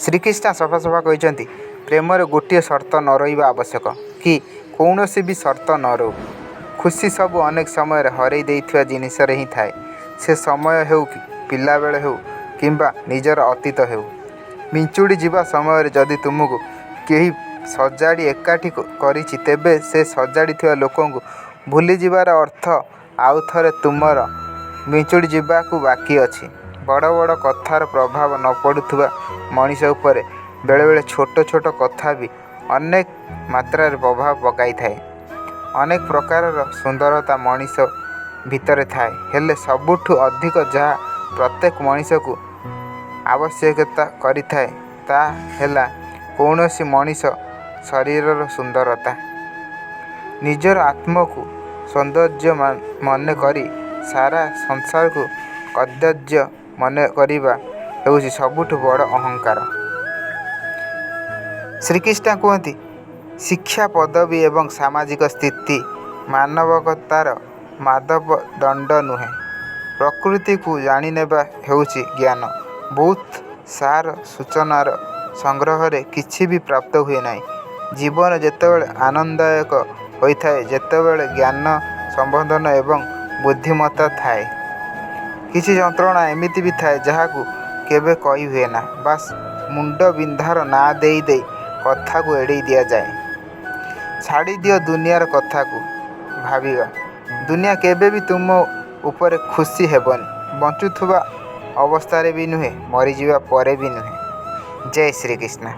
ଶ୍ରୀକ୍ରିଷ୍ଣା ସଫା ସଫା କହିଛନ୍ତି, ପ୍ରେମରେ ଗୋଟିଏ ସର୍ତ୍ତ ନ ରହିବା ଆବଶ୍ୟକ କି କୌଣସି ବି ସର୍ତ୍ତ ନ ରହୁ। ଖୁସି ସବୁ ଅନେକ ସମୟରେ ହରେଇ ଦେଇଥିବା ଜିନିଷରେ ହିଁ ଥାଏ। ସେ ସମୟ ହେଉ, ପିଲାବେଳ ହେଉ କିମ୍ବା ନିଜର ଅତୀତ ହେଉ। ବିଞ୍ଚୁଡ଼ି ଯିବା ସମୟରେ ଯଦି ତୁମକୁ କେହି ସଜାଡ଼ି ଏକାଠି କରିଛି, ତେବେ ସେ ସଜାଡ଼ିଥିବା ଲୋକଙ୍କୁ ଭୁଲିଯିବାର ଅର୍ଥ ଆଉ ଥରେ ତୁମର ବିଞ୍ଚୁଡ଼ି ଯିବାକୁ ବାକି ଅଛି। ବଡ଼ ବଡ଼ କଥାର ପ୍ରଭାବ ନ ପଡ଼ୁଥିବା ମଣିଷ ଉପରେ ବେଳେବେଳେ ଛୋଟ ଛୋଟ କଥା ବି ଅନେକ ମାତ୍ରାରେ ପ୍ରଭାବ ପକାଇଥାଏ। ଅନେକ ପ୍ରକାରର ସୁନ୍ଦରତା ମଣିଷ ଭିତରେ ଥାଏ, ହେଲେ ସବୁଠୁ ଅଧିକ ଯାହା ପ୍ରତ୍ୟେକ ମଣିଷକୁ ଆବଶ୍ୟକତା କରିଥାଏ, ତାହା ହେଲା କୌଣସି ମଣିଷ ଶରୀରର ସୁନ୍ଦରତା। ନିଜର ଆତ୍ମକୁ ସୌନ୍ଦର୍ଯ୍ୟ ମନେ କରି ସାରା ସଂସାରକୁ କଦର୍ଯ୍ୟ ମନେ କରିବା ହେଉଛି ସବୁଠୁ ବଡ଼ ଅହଙ୍କାର। ଶ୍ରୀକ୍ରିଷ୍ଣା କୁହନ୍ତି, ଶିକ୍ଷା, ପଦବୀ ଏବଂ ସାମାଜିକ ସ୍ଥିତି ମାନବତାର ମାଦପଦଣ୍ଡ ନୁହେଁ। ପ୍ରକୃତିକୁ ଜାଣିନେବା ହେଉଛି ଜ୍ଞାନ। ବହୁତ ସାର ସୂଚନାର ସଂଗ୍ରହରେ କିଛି ବି ପ୍ରାପ୍ତ ହୁଏ ନାହିଁ। ଜୀବନ ସେତେବେଳେ ଆନନ୍ଦଦାୟକ ହୋଇଥାଏ, ଯେତେବେଳେ ଜ୍ଞାନ, ସମ୍ବୋଧନ ଏବଂ ବୁଦ୍ଧିମତ୍ତା ଥାଏ। କିଛି ଯନ୍ତ୍ରଣା ଏମିତି ବି ଥାଏ, ଯାହାକୁ କେବେ କହି ହୁଏନା। ବାସ୍, ମୁଣ୍ଡବିନ୍ଧାର ନାଁ ଦେଇ ଦେଇ କଥାକୁ ଏଡ଼େଇ ଦିଆଯାଏ। ଛାଡ଼ିଦିଅ ଦୁନିଆର କଥାକୁ ଭାବିବା। ଦୁନିଆ କେବେ ବି ତୁମ ଉପରେ ଖୁସି ହେବନି। ବଞ୍ଚୁଥିବା ଅବସ୍ଥାରେ ବି ନୁହେଁ, ମରିଯିବା ପରେ ବି ନୁହେଁ। ଜୟ ଶ୍ରୀକ୍ରିଷ୍ଣା।